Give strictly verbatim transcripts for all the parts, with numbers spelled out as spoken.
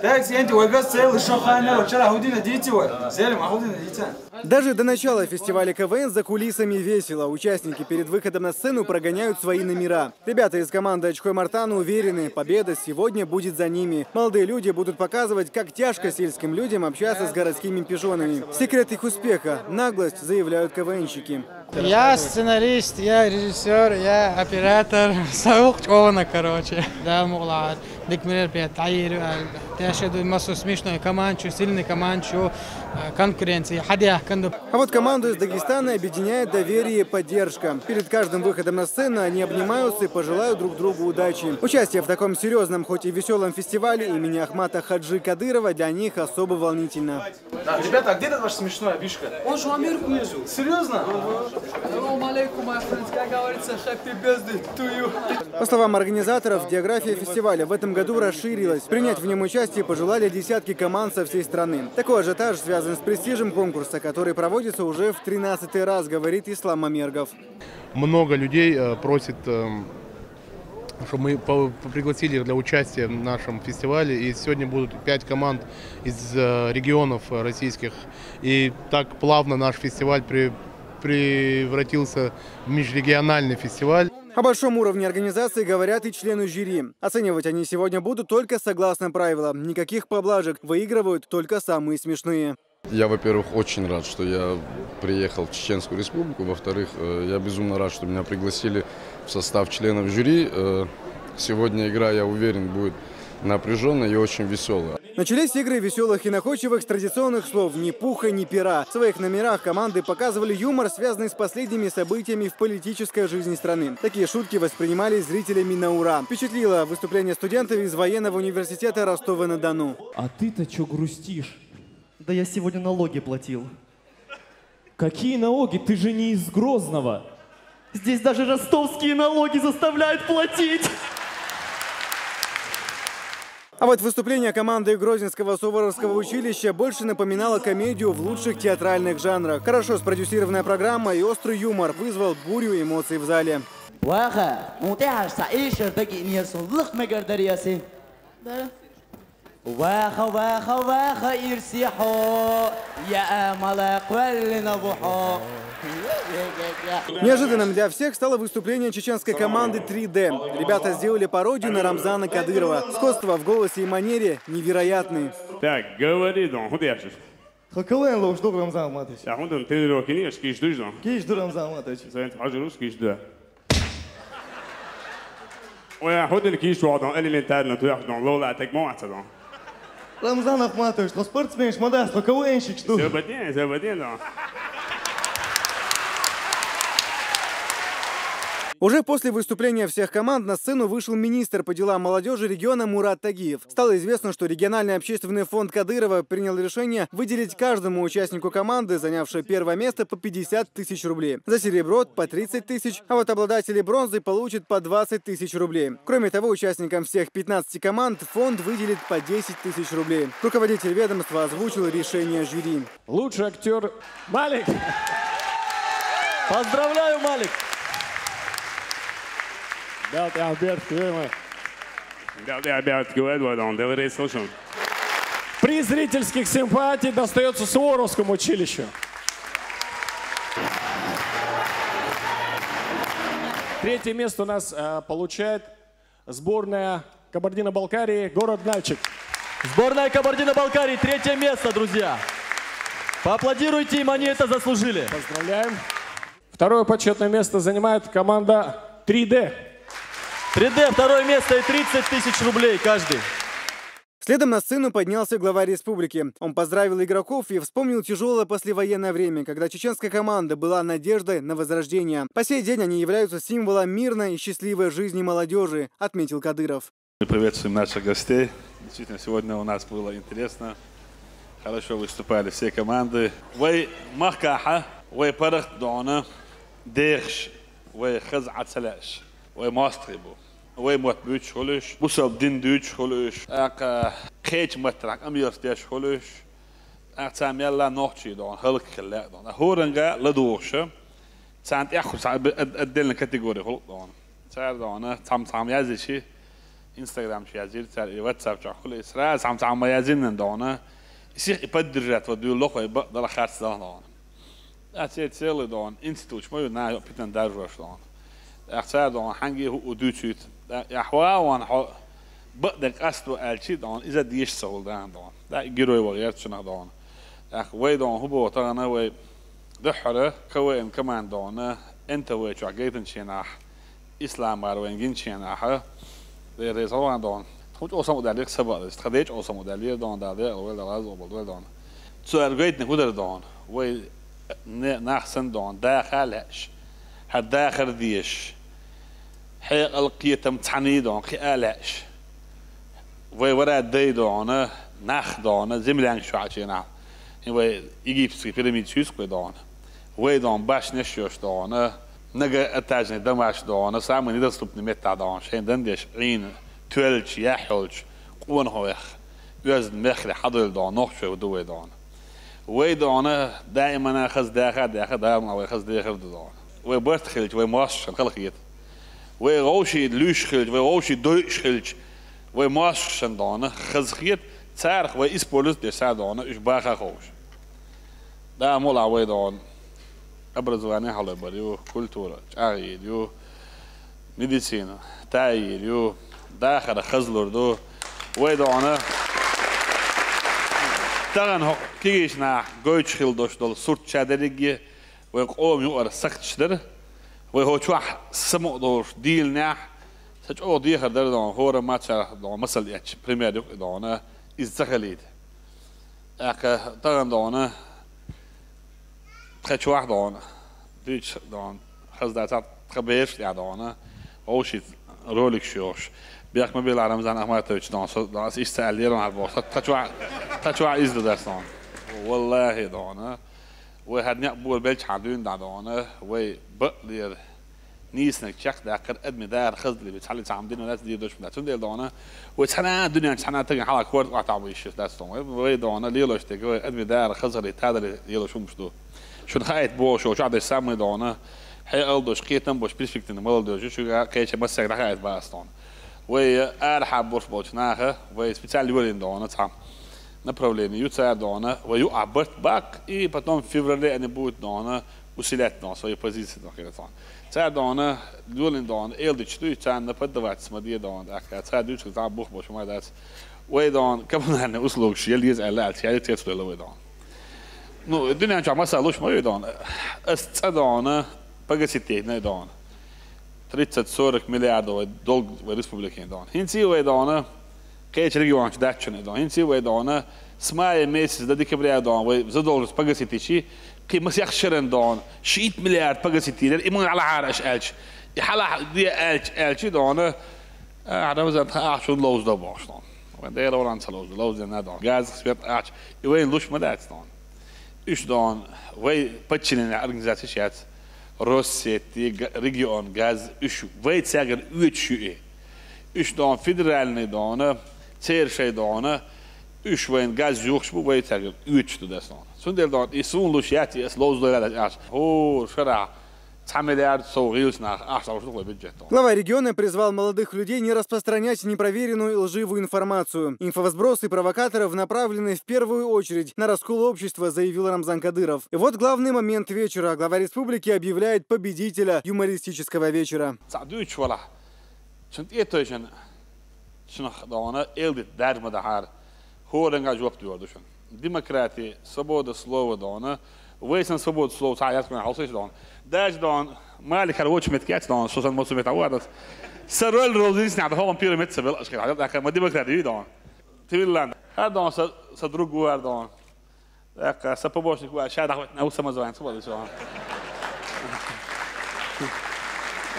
Так, сиенти, вай газ целый, шо хайна, вчера худина дити, вай. Зелем, а худина дити. Даже до начала фестиваля К В Н за кулисами весело. Участники перед выходом на сцену прогоняют свои номера. Ребята из команды «Очко и Мартана» уверены, победа сегодня будет за ними. Молодые люди будут показывать, как тяжко сельским людям общаться с городскими пижонами. Секрет их успеха — наглость, заявляют К В Нщики. Я сценарист, я режиссёр, я оператор. Саух чёвана, короче. Да, мугла. Декмерер пять, айру, тяжко, массу смешной команчу, сильный команчу, конкуренция, хадя, канду. А вот команду из Дагестана объединяет доверие и поддержка. Перед каждым выходом на сцену они обнимаются и пожелают друг другу удачи. Участие в таком серьёзном, хоть и весёлом фестивале имени Ахмата Хаджи Кадырова для них особо волнительно. Да, ребята, а где этот ваш смешной обижка? Он же в Америку ездил. Серьёзно? Салам алейкум, my friends. Как говорится, happy birthday to you. По словам организаторов, география фестиваля в этом году расширилась. Принять в нём участие пожелали десятки команд со всей страны. Такой ажиотаж связан с престижем конкурса, который проводится уже в тринадцатый раз, говорит Ислам Мамергов. Много людей э, просит, эм, чтобы мы по- пригласили их для участия в нашем фестивале. И сегодня будут пять команд из э, регионов э, российских. И так плавно наш фестиваль при- превратился в межрегиональный фестиваль. О большом уровне организации говорят и члены жюри. Оценивать они сегодня будут только согласно правилам. Никаких поблажек, выигрывают только самые смешные. Я, во-первых, очень рад, что я приехал в Чеченскую Республику. Во-вторых, э, я безумно рад, что меня пригласили в состав членов жюри. Э, Сегодня игра, я уверен, будет напряжённая и очень весёлая. Начались игры весёлых и находчивых с традиционных слов: «Ни пуха, ни пера». В своих номерах команды показывали юмор, связанный с последними событиями в политической жизни страны. Такие шутки воспринимались зрителями на ура. Впечатлило выступление студентов из военного университета Ростова-на-Дону. А ты-то чё грустишь? Да я сегодня налоги платил. Какие налоги? Ты же не из Грозного. Здесь даже ростовские налоги заставляют платить. А вот выступление команды Грозненского Суворовского училища больше напоминало комедию в лучших театральных жанрах. Хорошо спродюсированная программа и острый юмор вызвал бурю эмоций в зале. Ваха, унтяш са ишер даги нерсун лых мегар дарьяси. Да. Ваха, ваха, ваха, ирсихо, я амала кваллина вухо. Неожиданным для всех стало выступление чеченской команды три дэ. Ребята сделали пародию на Рамзана Кадырова. Сходство в голосе и манере невероятные. Так, говори, дон, худы яшиш? Хакален лош дог Рамзан Ахматович. Я худы тренировки не, киш душ, дон. Киш ду Рамзан Ахматович. Зайнт хажи рус киш ду. Ой, я худы киш ду, дон, элементарно, ту я, дон, лола, так мама, дон. Рамзан Ахматович, ну спортсмен, шмадас, ну КВНщик, что? Всё, бадин, всё, бадин, дон. Уже после выступления всех команд на сцену вышел министр по делам молодёжи региона Мурат Тагиев. Стало известно, что региональный общественный фонд Кадырова принял решение выделить каждому участнику команды, занявшей первое место, по пятьдесят тысяч рублей. За серебро — по тридцать тысяч, а вот обладатели бронзы получат по двадцать тысяч рублей. Кроме того, участникам всех пятнадцати команд фонд выделит по десять тысяч рублей. Руководитель ведомства озвучил решение жюри. Лучший актёр Малик. Поздравляю, Малик! Бялтӏа бялт квемай. Бялтӏа бялт квед вадон, делрей слушам. Приз зрительских симпатий достаётся Суворовскому училищу. Третье место у нас э, получает сборная Кабардино-Балкарии, город Нальчик. Сборная Кабардино-Балкарии, третье место, друзья. Поаплодируйте им, они это заслужили. Поздравляем. Второе почётное место занимает команда три дэ. Три дэ, второе место и тридцать тысяч рублей каждый. Следом на сцену поднялся глава республики. Он поздравил игроков и вспомнил тяжёлое послевоенное время, когда чеченская команда была надеждой на возрождение. По сей день они являются символом мирной и счастливой жизни молодёжи, отметил Кадыров. Мы приветствуем наших гостей. Действительно, сегодня у нас было интересно. Хорошо выступали все команды. Вай махкаха, вай парах дона, дехш, вай хаз ацалаш, вай мастрибу, вай мот бюч холиш, бусал дин дюч холиш, ака кеч матрак амирс деш холиш, ака цамяла нохчи дон, халк хилла дон. Хоранга ладуша, цант яху са отдельная категория холк дон. Цар дона, цам цам язычи, Instagram чу язйира цара, или WhatsApp чу хуьлу, и сразу цхьамма-цхьамма язйинна дона, и сих и поддержать ван дуьйлу лохой бакъ дала харц дала дона. А церан цели дона, институташ ма ю, нахьо питан даржош дона. ТӀаккха цара дона, хьанге хӀу у дуьйцуьйту. ТӀаккха хьо а ван хьо бакъ де къасто аьлчи дона, иза деша ца хуьлу дана дона. ТӀаккха и герой ваха ярцунах дона. ТӀаккха вай дона, хӀу боху тахана вай дуьххьара КВН команда дона, НТВ чохь гайтанченахь, Исламара вайн гинченахь, вай реза ван дона. Тху чӀо саму даллех саба, тха дечӀо саму даллера дона, да, де, вай да, лаз обал, вай дона. Цу ар гайтанах хӀу дара дона. Вай не-, нах сан дона, даха лаьаш. Хьан дахар деш. Хьекъал кхетам цхьаний дона, кхиа лаьаш. Вай вара дай дона, нах дона, землянка чохь ченахь. И вай египетский пирамида сюйск вай дона. Вай дона, башнеш йош дона, многоэтажный домаш дона, самый недоступный меттахь дона, шайн дан деш, Ӏийна, тоьллачу, яхь йолчу, къонахой вех, оьзда мехкарий хьадойла дона, нохчой ду вай дона. Вай дона, даимана хаза даха а даха, даимана вай хаза дехар ду дона. Вай барт хилча, вай мостагӀчун хала хета. Вай вовший луьйш хилча, вай вовший дойуш хилча, вай мостагӀчун дона, хаза хета, царах вай использовать деш цара дона, уьш баха ховш. Да, мула вай дона. Образование хьалабар ю, культура чӀагӀйийр ю, медицина тайийр ю, дахар хазлур ду. Вай дона. Тахана хӀокху кегийчу нах гойтуш хила долуш долу сурт ша дерриге, вай къоман юкъара сахташ дара, вай хӀо чохь самукъа долуш дийла нехь, сан чӀогӀа дехар дара дона, хӀора мацара дона, масал эцча, пример юкъа дона, иза ца хилийта. ТӀаккха тахана дона, тха чохь дона, дуьйцу дона, хаза дацахь тха бераш тӀехь дона, вовший роликаш йохуш. Бехк ма била Рамзан Ахматович дона, со дона, аса иштта аьллера хьан боху, тха чохь, тха чохь иза ду дац дона. Валлахи дона, вай хьан некъ бора белчхьан дуьйна дӀа дона, вай бакълера нийсаниг чекхдаккхар, адми дара хазле, цхьалли цхьа хӀума дина дац, дийр долуш ма дац. Цундела дона, вай цхьана а дуьнен цхьана а тагана хьала корта охьатаӀ бу йиш дац дона. Вай, вай дона, лелош дерг вай адми дара хазалли, тадалли лелош хӀумаш ду. Шуна хаийта бохуш, шо чохь деш самый дона, хьекъал долуш, кхетам болуш, перспективный молодёжь ю, шуьга кхеча массаьрга дӀахаийта бац дона. Вай арахьа болуш болчу наха, вай специально йолийна дона, цхьа направление ю цара дона, вай юкъахь барт баккха, и потом в феврале они будут дона, усилять дона, свои позиции дона, хир дона. Цара дона, лолин дона, эл дича дуй, царна поддаваться ма де дона, тӀаккха цара дуьйцург цхьа бух болуш ма дац. Вай дона, коммунальный услугаш, я леза аьлла аьлча, я цец дойла вай дона. Ну, дуьнен чохь масал луш ма вай дона. Ас цӀа дона, погасить дина дона. Тридцать-сорок миллиардов вай долг вай республикин дона. ХӀинца вай дона, кхечу региончу даччун дона. ХӀинца вай дона, с мая месяца до декабря дона, вай задолженность погасить йичи, кхин масех шеран дона, шийтта миллиард погасить йира, и муна хьалахьара аша аьлча. И хьалахь де аьлча, аьлчи дона, а, Рамзан, тхан ахча шуна ловза до бохуш дона. Вайн дера валан ца ловза, ловза дена дона. Газ, свет, ахча, и вайн луш ма дац дона. Уьш дона, вай подчинение организацеш яц. Россети, га-, регион газ, уьш вай цаьргара оьцуш ю и. Уьш дона федеральный дона, церан шайн дона, уьш вайн газ юхуш бу, вай цаьргара оьцуш ду дас дона. Цундела дона, и суна луш яц, и ас ловза дойла дац аьлча. ХӀора шарахь цхьа миллиард сов гӀийлачу наха ахча ловш ду вай бюджет дона. Глава региона призвал молодых людей не распространять непроверенную и лживую информацию. Инфовзбросы провокаторов направлены в первую очередь на раскол общества, заявил Рамзан Кадыров. И вот главный момент вечера. Глава республики объявляет победителя юмористического вечера. Цхьа дуьйцуш валахь, цунна тӀетойшина, цунах дона, эл дита даьржа ма дахьара, хӀоранга жоп доьр ду шуна. Демократи, свобода слова дона, вай сан свобода слова цхьа яц кхуьнан хьовсийша дона. Даже дона, Малик хӀара вочу метка яц дона, со сан мосу мета ву ас. Сан роль роза дисна, хӀокхун первый мет ца бел, аш хир хьал, тӀаккха ма демократи ю дона. Тивиллан, хӀара дона, сан, сан друг ву хӀара дона. ТӀаккха сан помощник ву, ша дахватна, ву самозванец ву, дона.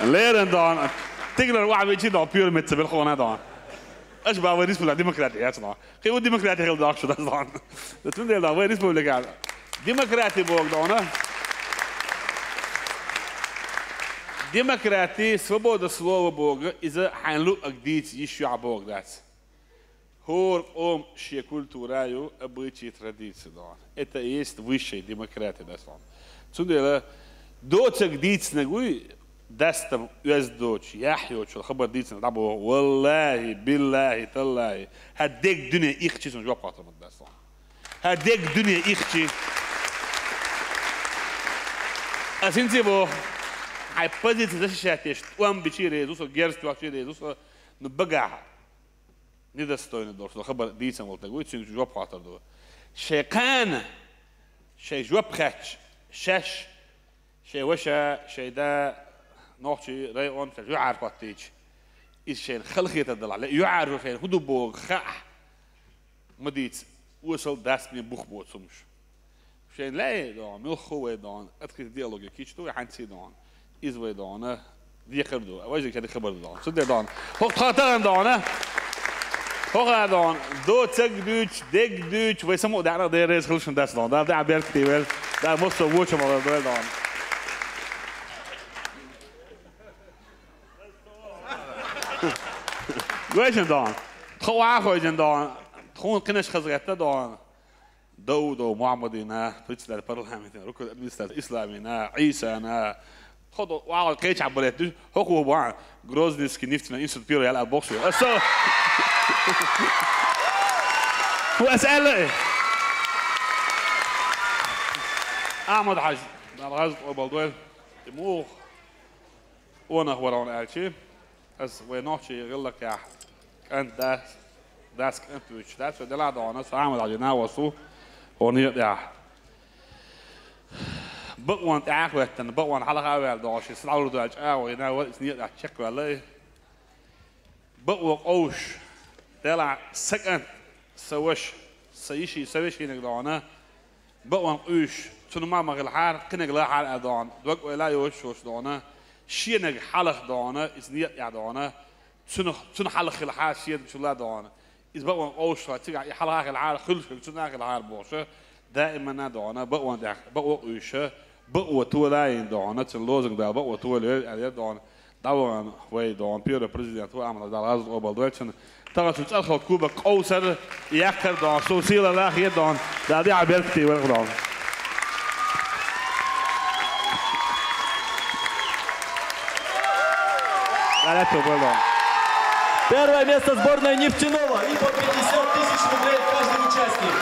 Леран дона, тигран вахьа вичи дона, первый мет ца бел хона дона. Аш ба вай республика демократи яц дона. Кхин ву демократи хила дохуш ду дас дона. Цундела дона, вай республика демократи боху дона. Демократи, свобода слова боху, иза хьайн луъаг дийца йиш ю хьан боху дац. ХӀора къоман шен культура ю, обычай, традиция дона. Это и есть высшая демократия дас дона. Цундела доцаг дийцинарг вуй, Дастам оьзда доцуш, яхь йоцуш хабар дийцина дӀабоху. Валлахи, биллахи, таллахи. ХӀара дег дуьне ихчи цунна жоп хаттар ма дац. ХӀара дег дуьне ихчи. Ас хӀинца а боху, хьайн позици защищать деш, тӀом бичий реза ву со, герз тоьхчий реза ву со, ну багахь. Недостойный долуш, со хабар дийцина волу стаг вуй, цуьнга жоп хаттар ду. Шайн кхана, шайн жоп хаьттича, шаьш, шайн ваша, шайн да нохчий район шаьш юьхьӀаьржа хӀоттийча, иза шайна хала хетар далахь, ле, юьхьӀаьржо шайна хӀун ду боху хаахь, ма дийца, осал дас бен бух боцу хӀумаш. Шайн лаьий дохьа, муьлхха вай дохьа, открытый диалоге кийча ду вай хьанций дохьа. Иза вай дохьа, декхар ду, вайзиг хӀара хабар ду дохьа. Цундела дохьа, хӀокху тхан тахана дохьа, хӀокху дохьа, до цаг дуьйцу, дег дуьйцу, вай самукъа даьӀна Дела реза хила шун дац дохьа. Дала тӀаьхьа беркате вел, Дала массо а вочу ма вел дохьа. Гой шун дохьа, тхо охьа а хойжина дохьа, тхуна кхинаш хаза гӀетта дохьа. Даудов Мухьаммадина, председатель парламента, руководитель администрации Исламина, Ӏийсана, тхо до вагӀал кхечахь балет ду, хӀокхо бахьана Грозненский нефтяной институт первый ял ала боху соьга. Аса! Ху аса аьлла? Ахьмад-Хьажа, Дала гӀазот къобал дойла. И муха къонах вара хьуна аьлчи, аса вай нохчий гӀиллакхехь кӀант дас, дас кӀант вуьйцуш дац, со делахь дохьа, со Ахьмад-Хьажин накъост ву, хьуна некъехь. Бакъонна тӀаьхьа а хӀоьттина, бакъонна хьалха а ваьлла дохьа, шен са дӀалур ду аьлла чӀагӀо йина вара, иза некъехь чекхваьлла и. Бакъо къовсуш, делахь сан кӀант, сан ваша, сан йиши, сан вешинаг дохьа, бакъонна къуьйсуш, цунна ма ма хилахьара, кхинаг лахьара а дохьа, дог ойла а йоцуш йоцуш дохьа, шенаг хьалха дохьа, иза некъехь дохьа, цунах, цунна хьалха хилахьара шен чулла дохьа. Иза бакъонна къовсуш хьо, цигахь и хьалха хилахьара, хуьлуш хилла цунна а хилахьара бохуша, даиманна дохьа, бакъонна тӀехь, бакъо къуьйсуша, бакъо тола а йина дохьа, цуьнан лозунг баьлла, бакъо тола йойла аьлла дохьа, дӀавахана вай дохьа, первый президент ву Ахьмад-Хьажа, Дала гӀазот къобал дойла цунна. Тахана цу цӀарахалла кубок къовсар, яккхар дохьа, со сийлалла хета дохьа, Дала тӀаьхьа беркате вайх дохьа. Дала тӀаьхьа вайх дохьа. Первое место сборной Нефтяного и по пятьдесят тысяч рублей каждый участник.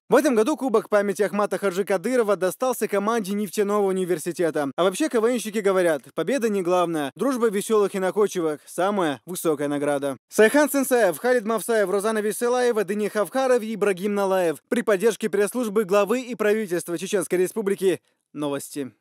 В этом году Кубок памяти Ахмата Хаджи Кадырова достался команде Нефтяного университета. А вообще, КВНщики говорят: «Победа не главное, дружба веселых и находчивых — самая высокая награда». Сайхан Сенсаев, Халид Мавсаев, Розана Веселаева, Дени Хавхаров и Ибрагим Налаев. При поддержке пресс-службы главы и правительства Чеченской Республики. Новости.